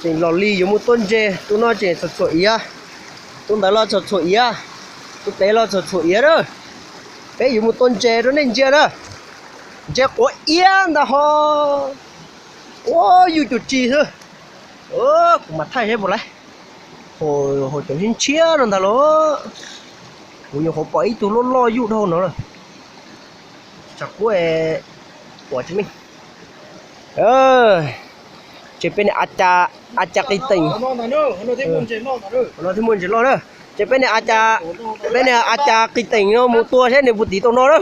Tseem los li yuav mus tua ntses, tus no tseem txhuam txhuam iav, tus ntawd los txhuam txhuam iav, tus pem los txhuam txhuam iav na. Peb yuav mus tua ntses rau nej ntsia na. Ntses quav iab ntag ho. Ua yus cuam tsis xwb. Kuv mam thaij seb puas laib. Hauv cov ntshiab ntshiab no ntag los, kuv nyuam qhuav pom ib tug loj loj yuj dhau no lawm. Tsam kuv pom tsis meej. Ces peb niag a cas qis teem no thiab muaj ntses loj na. Ces peb niag a cas, peb niag a cas qis teem no mus tua seb nws puas tiv tau no na.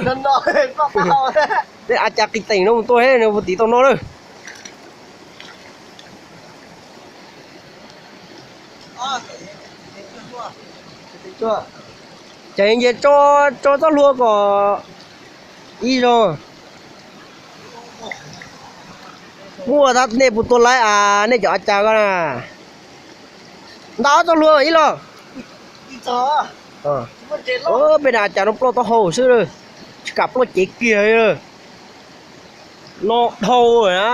Peb a cas qis teem no mus tua seb nws puas tiv tau no na. Ces nce tso txoj hlua kom ib zaug. Muaj tab nej puas tua laib a, nej cov a cas ko na. Nta ob txoj hlua ib los. Peb niag a cas no ploj taub hau xwb, tsis kam ploj cev kiag li. No dhau na.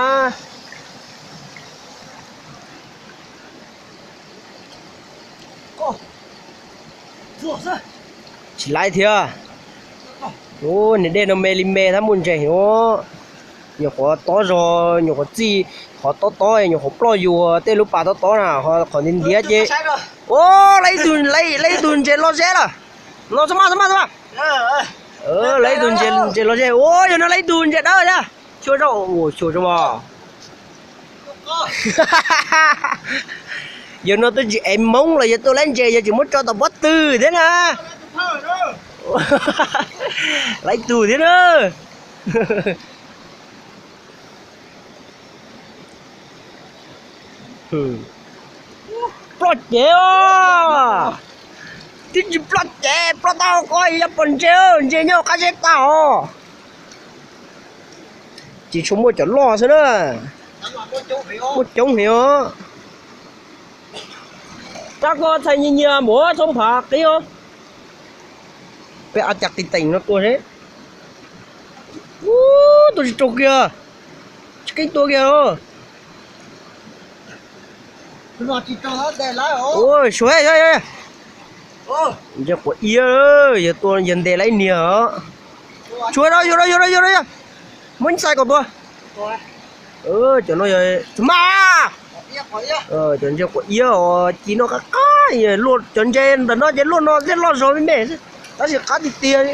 Tsis laib thiab. Niag dej no me li me tab muaj ntses os. Nyuam qhuav tob zog, nyuam qhuav txij, qhov tob tob nyuam qhuav ploj yus tej lub pas tob tob na, qhov ntiav ntiav ces. Ua, lawv ib tug, lawv ib tug ntses loj zeb lawm. No txhob maj, txhob maj, txhob maj. Lawv ib tug ntses loj zeb, ua yog no lawv ib tug ntses dawb thiab. Xyuas zoo, ua xyuas zoo os. Yog no twb tsis ev moob los yog tua laib ntses, yog tsis muab tso tom pob tw thiab na. Lawv ib tug thiab na. Ploj cev os. Twb tsis ploj cev, ploj tau ko yog pom ntses, ntses nyob qab zeb tag os. Tsis tshua muaj cov loj xwb na. Muaj coob heev os. Rab ko txhais nyias nyias npaum txhob phav qib os. Peb a cas qis teem no tua seb. Ub, tua tsis raug kiag. Tsis keeb tua kiag. Suav, ntses quav iab, yog tua yog ntes laib niag os. Suav, yog, yog, yog, yog, muab ib xais kom tua. Cov no yog tsis mas, cov ntses quav iab os, ci no qab qab, cov ntses ntawm no ces luaj no thiaj loj zog me me xwb, tab sis qab tiag tiag.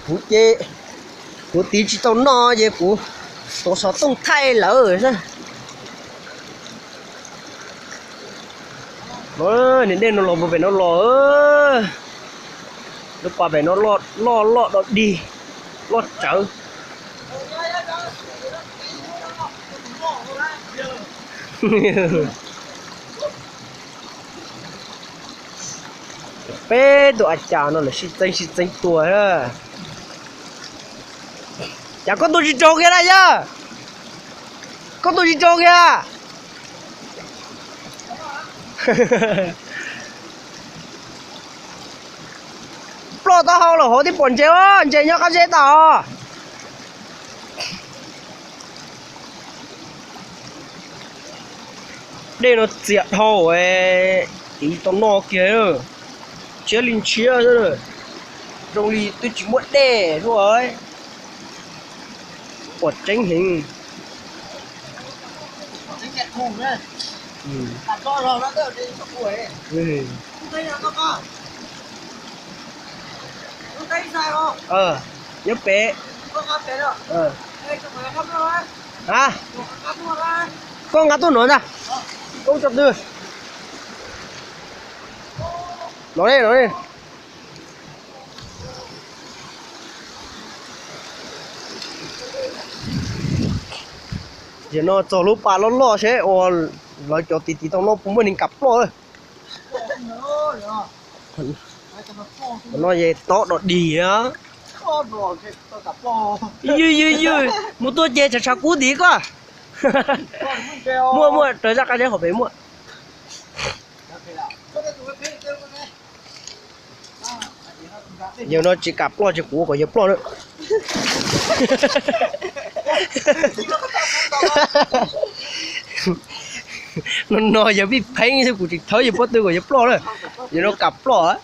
Kuv ces kuv tiv tsis tau noj ces kuv tuav xov tooj thaij lawm xwb. Niag dej no los puag pem no los, lub pas pem no loj loj do dig, loj tsawv. Peb tus a cas no lawv sib txeeb sib txeeb tua. Cas koj tua tsis raug kiag na yawg? Koj tua tsis raug kiag? Ploj taub hau los hauv twb pom ntses, ntses nyob qab zeb tas os. Dej no txias dhau, tiv tau noj kiag, ntshiab li ntshiab xwb. Zoo li twb tsis muaj dej xwb. Pom tseeb heev. Nyob pem. A, koj nqa tuaj no ntag. Koob tso twg? Los ne, los ne. Tiam no txog lub pas loj loj seb uas lawv cov tiv tiv tau no puas muaj neeg kam ploj. No yog tob dog dig. Ywg ywg ywg, mus tua ces tshav tshav kub tid koj. Muaj muaj, raws zaj qab zeb hauv pem muaj. Yawg no tsis kam ploj ces kuv ua kom yawg ploj na. No no yog vij pheeb xwb, kuv tsis thawb yawg pob tw kom yawg ploj lawm, yog no kam ploj.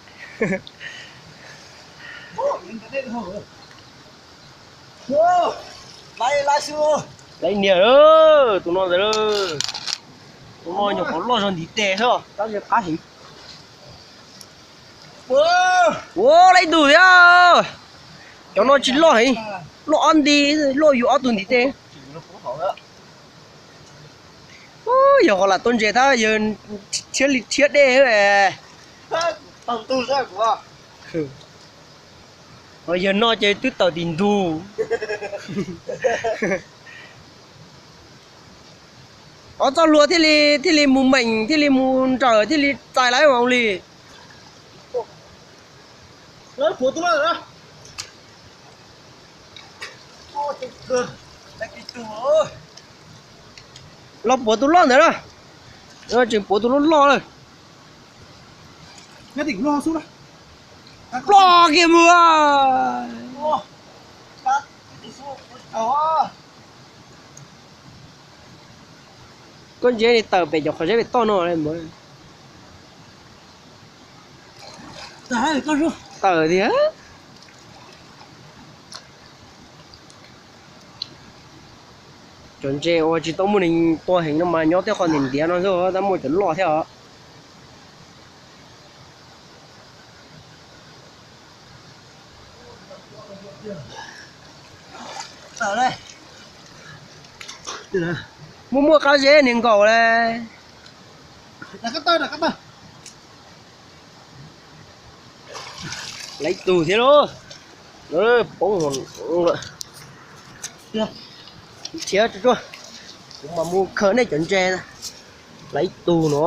Laiv niag, tus no ntawd, tus no nyuam qhuav loj zog ntiv tes xwb, qab heev. Ua laiv tus thiab, cov no tsis loj heev, loj ob nti, loj yus ob tug ntiv tes. Yog qhov lam tuaj ntses tab yawg thiab li thiab dej. Yawg no ces twb tawm tim ntug. Ob txoj hlua thiaj li, thiaj li mus meem thiaj li mus nrawm thiaj li txais lawv mas li. Los puav tus loj ntawd na. Tseem puav tus loj loj lawm. Ploj kiag mus. Koj ntsia li tawm pem cov qhov zeb pem toj no. Tawm tiag. Cov ntses uas tsis tau muaj neeg tua heev no mas nyob tej qhov ntiav ntiav no xwb, tab muaj cov loj thiab os. Muaj muaj qab zeb niag nkaus le. Laiv tus thiab lauj. Poob thiab tsuag, kuv mam mus khaws nej cov ntses. Laiv ib tug no,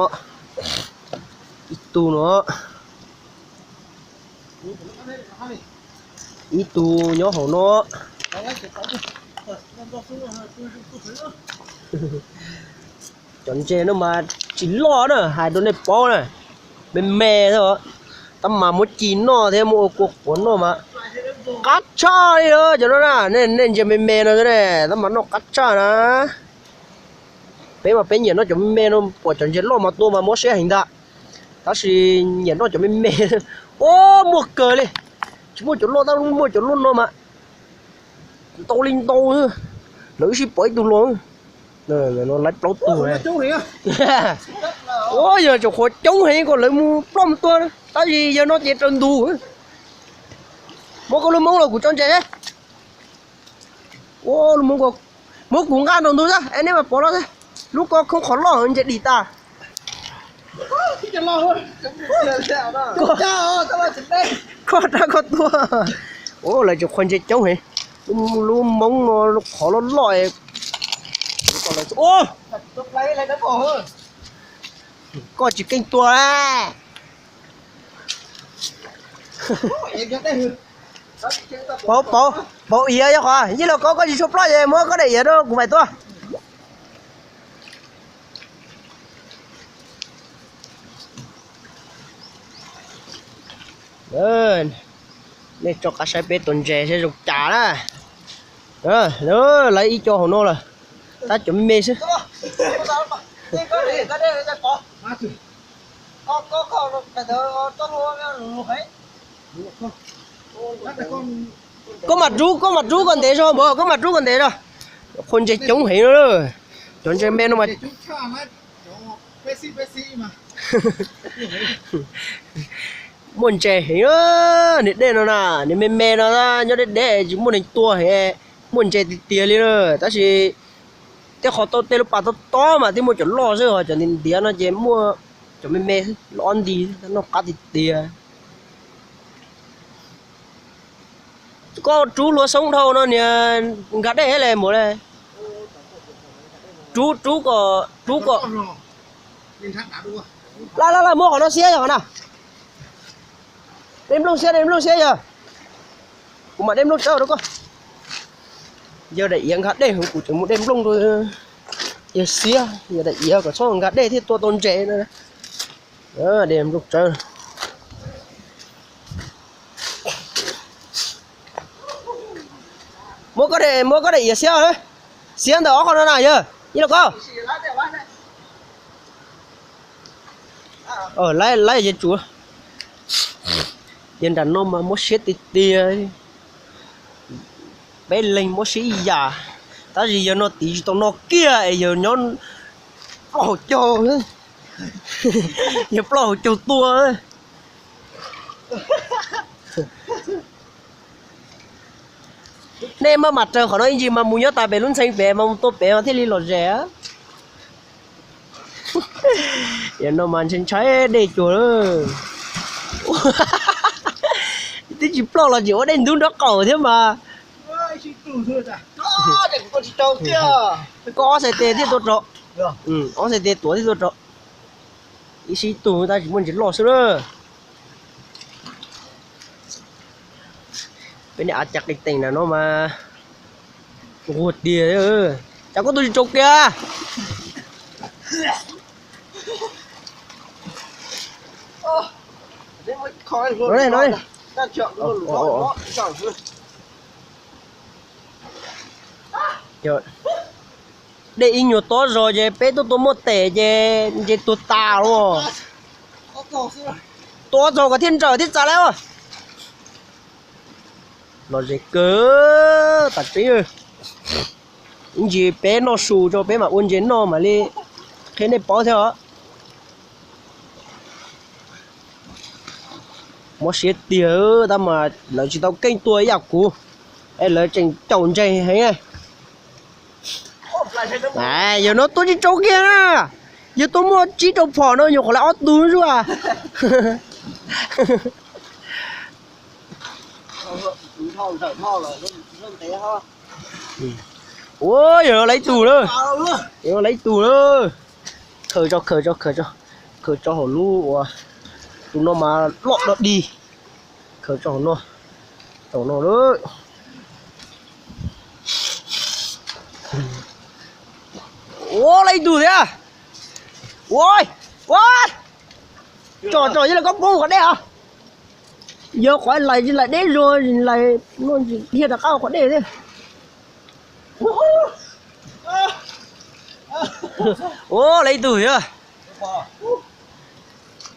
ib tug no, ib tug nyob hauv no. Cov ntses no mas tsis loj na, hais rau nej paub na, me me xwb. Tab mas muab ci noj thiab muab ua kua quav noj mas qab tshaj li cov no na. Nej ntsia me me no, tab mas noj qab tshaj na. Peb mas peb nyiam noj cov me me no, pom cov ntses loj mas tua mas mob siab heev ntag. Tab sis nyiam noj cov me me. Ua muaj kawg li, tsis muaj cov loj tab muaj cov loj no mas ntau li ntau. Lawv wb sib pom ib tug los, laiv plaub tug. Ua yog tseem qhuav coob heev kom lawv mus ploj mus tua, tab sis yawg no ces raws ntug. Muab koj lub moob los kuv tso ntses. Ua lub moob, muab kuv nqa rau ntug xwb es nej mam pom los. Lub ko khoob qhov loj ntses dim tas. Koj rab koj tua. Lawv tseem qhuav ntses coob heev. Lub moob no lub qhov loj loj. Koj tsis keej tua. Pauv, pauv, pauv iav yog qhov yij laug koj, koj tsis tshua ploj ces muab koj daim iav rau kuv mam tua. Nej tso qab saib peb tua ntses seb zoo cas na. Lawv ib co hauv no lawm, tab cov me me xwb. Koj mam rub, koj mam rub kom ntev zog npawg, koj mam rub kom ntev zog. Qhuav ntses coob heev no. Cov ntses me no mas muaj ntses heev. Niag dej no na, niag me me no nyob deb deb tsis muaj neeg tua heev, muaj ntses tiag tiag li na. Tab sis tej qhov tau tej lub pas tob tob mas twb muaj cov loj xwb, ho cov ntiav ntiav no ces muaj cov me me xwb, loj ob nti, noj qab tiag tiag. Koj rub hlua xoob dhau no niag nkag dej le mus le. Rub, rub kom, rub kom. Laj, laj, laj, muab qhov no xiab yog qhov na. Dej nplooj xiab, dej nplooj xiab yog. Kuv mam dej nplooj tsawb rau koj. Yog daim iav nkag dej kuv tseem mus dej nplooj rau yawg xiab, yog daim iav kom txhob nkag dej thiaj tua tau ntses na. Dej nplooj tsawb. Muab koj daim, muab koj daim iav xiab, xiab ntawm ob qho no na yawg, ib los koj. Laib yev tsuav. Yawg nram no mas muab siab tiag tiag. Peb leeg muab siab ib yam, tab sis yawg no tiv tsis tau no kiag es yawg nyob plaub hauv caug, yawg plaub hauv caug tuaj. Nej maj mam raws qhov no ib ntsis mas mus nyob tas pem lub ntxhee pem mas mus tua pem mas thiaj li lom zem. Yawg no mas ntshai ntshai dej cuag lawm. Twb tsis ploj los tseem ua dej ntub nraub qaum thiab mas. Koj ob xais tes thiaj tua rau, ob xais tes tuav thiaj tua rau. Ib sib tug tab sis muaj ntsis loj xwb na. Peb niag av cas qis teem na no mas nquag tiag. Cas koj tua tsis tsau kiag? Dej ib nyuag tob zog ces peb tuaj tua muaj tes ces ntses tuag tas lawm. Tua txog kom thiaj nrawm thiaj txav lawm. Lom zem kawg tas tseeb. Ib ntsis peb noj su tso peb mam ua ntses noj mam li qhia nej paub thiab os. Mob siab tiag tab mas lawv tsis tau keej tua ib yam kuv, es lawv tseem caum ntses heev. Yawg no tua tsis tsau kiag na. Yawg tua muaj tsib rau phom no nyuam qhuav lawv ob tug xwb as. Ua yawg lawv ib tug lawm, yawg lawv ib tug lawm. Khaws tso, khaws tso, khaws tso, khaws tso hauv lub uas tus no mas loj dog dig. Khaws tso hauv no, tau no lawm. Ua lawv ib tug thiab. Ua, ua, tso tso yog lawv koj poob qhov dej os. Yog qhov lais tsis lais deb zog, lais no dhia rov qab qhov dej thiab. Ua lawv ib tug thiab.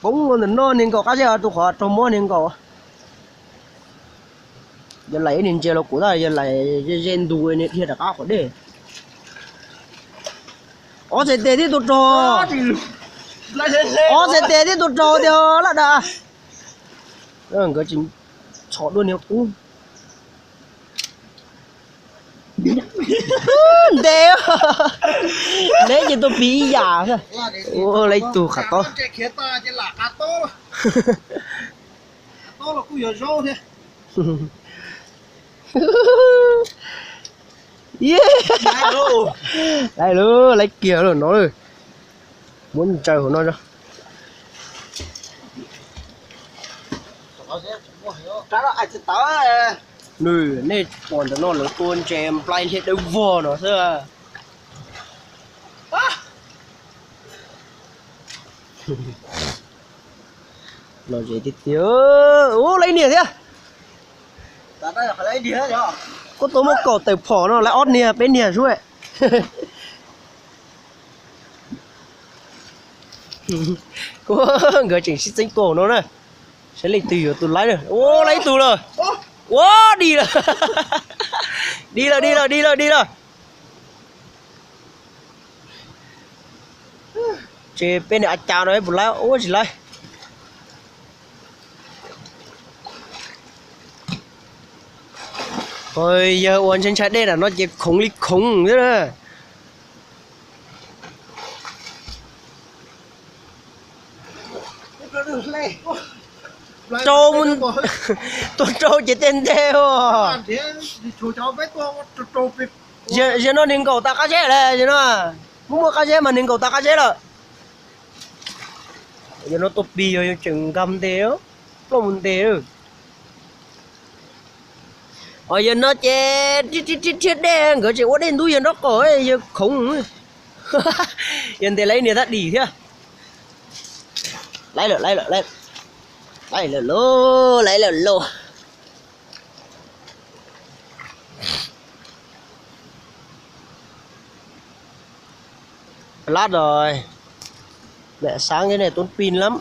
Poob ntawm no niag nkaum qab zeb, tus qhov raug mob niag nkaum. Yog lais ib niag ntsia los kuv tab yog lais ze ze ntus niag dhia rov qab qhov dej. Ob txhais tes thiab tus rog, ob txhais tes thiab tus rog tiag laj das. Nkawd tsis txhom dua niag qub. Ntev, ntev ces tuaj pib ib yam. Ua lawv ib tug qhov tob. Lawv kiag lawm no, muab ntsaws hauv no. Nws, nej pom ntawm no lawv tua ntses nplai liaj dawb vog no xwb. Lom zem tiag tiag. Ub, lawv ib niag thiab. Kuj tua muaj kaum tawm phom no lawv ob niag peb niag xwb. Kuj nkawd tseem sib txeeb tua no na, saib leej twg yuav tus laib na. Ua lawv ib tug lawm. Ua, dig lawm. Dig lawm, dig lawm, dig lawm, dig lawm. Ces peb niag a cas no puas laib ua tsis laib. Yawg ua ntshai ntshai dej nram no ces khoov li khoov thiab na. Rau, tua rau ces tej ntej. Yawg no niag nkaum tas qab zeb lawm no. Muaj muaj qab zeb mas niag nkaum tas qab zeb lawm. Yawg no tua plig yog yawg tseem nkag ntes, ploj mus ntes. Os, yawg no ces rhiab dej, nkawd tseem ua dej ntub yawg nraub qaum, yawg khoov. Yawg ntes lawv ib niag tab dim thiab. Laib lawm, laib lawm, laib lawm lauj, laib lawm lauj. Lát rồi. Mẹ sáng cái này tốn pin lắm.